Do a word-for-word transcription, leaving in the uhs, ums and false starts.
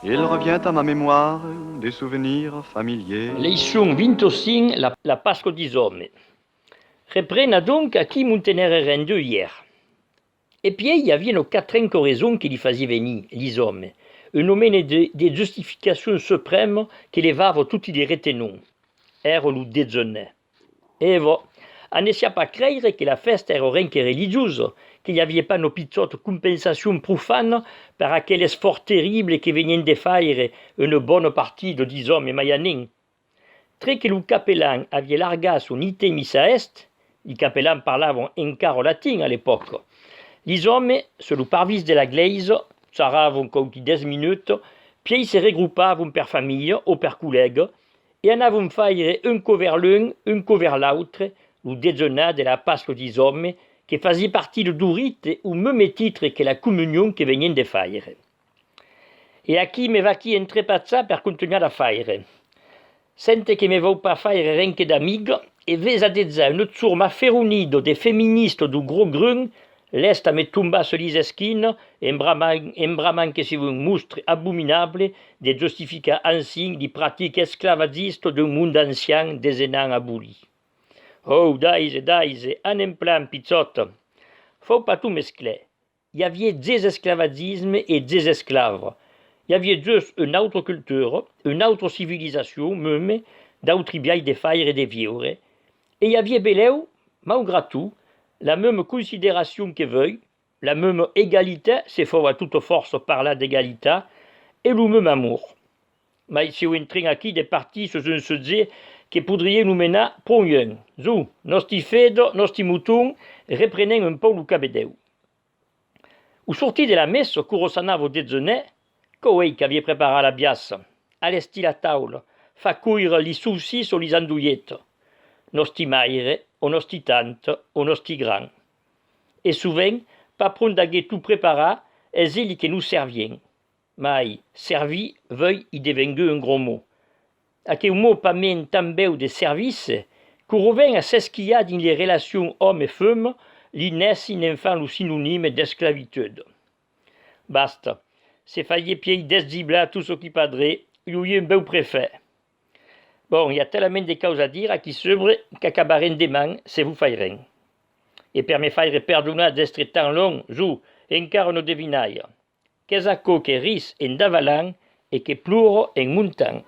Il revient à ma mémoire des souvenirs familiers. Leiçon vint-e-cinc, la, la Pasca dis òmes. Reprena donc aquí mon tenere rendeu ièr. E pièi i aviá una quatrenca rason que li fasiá venir lis òmes, una mena de, de justificacion suprèma que levava toti li retenons. Èra lo dejunar. E vò, a ne siá pas creire que la fèsta èra ren que religiosa, que i aviá pas una pichòta compensacion profana per aquel esfòrç terrible que venián de faire una bona partida dis òmes maianencs. Tre que lo capelan aviá largat son item missa est, li capelans parlavan encara latin a l'epòca, lis òmes, sus lo parvis de la glèisa, charravan quauqui dètz minutas, pièi se regropavan per familha o per collèga e anavan faire un còp vers l'un, un còp vers l'autre, lo dejunar de la Pasca dis òmes, que fasiá partida dau rite au meme titre que la comunion que venián de faire. E aquí me vaquí entrepachar per contunhar la faire. Sente que me vau pas faire ren que d'amigas, e vesa dejà una chorma feronida de feministas dau Gròs Grun, lèsta a me tombar sus lis esquinas, en bramant, en bramant que siá un mostre abominable de justificar ansin li practicas esclavagistas d'un monde ancian desenant abolit. Ò, d'aise, d'aise, anem plan, pichòta! Fau pas tot mesclar. I aviá ges esclavagisme e ges esclavas. I aviá just una autra cultura, una autra civilizacion meme, d'autri biais de faire e de viure. E i aviá belèu, maugrat tot, la mema consideracion que vuei, la mema egalitat, se fau a tota fòrça parlar d'egalitat, e lo meme amor. Mai siáu en tren aquí de partir sus un subjècte que podriá nos menar pro luenh. Zo, nòsti fedas, nòsti motons, reprenèm un pauc lo cabedèu. Au sortir de la messa, quora s'anava dejunar, quau ei qu'aviá preparat la biaça, alestir la taula, far coire li saucissas o lis andolhetas? Nòsti maire, o nòsti tanta, o nòsti grand. E sovent, pas pron d'aguer tot preparat, es eli que nos servián. Mai servir vuei i devenguèt un grand mot. Aqueu mot pasmens tan bèu de servici, quora ven a s'esquilhar dins li relacions òme-fema, li nèci ne'n fan lo sinonime d'esclavitude. Basta, se fasiá pièi desgiblar tot çò qui padré, i auriá un bèu prefach. Bon, i a talament de causas a dire aquí subre qu'acabarem deman se vos fai ren. E per me faire perdonar d'èstre tan long, zo, encara una devinalha. Qu'es aquò que ris en davalant e que plora en montant?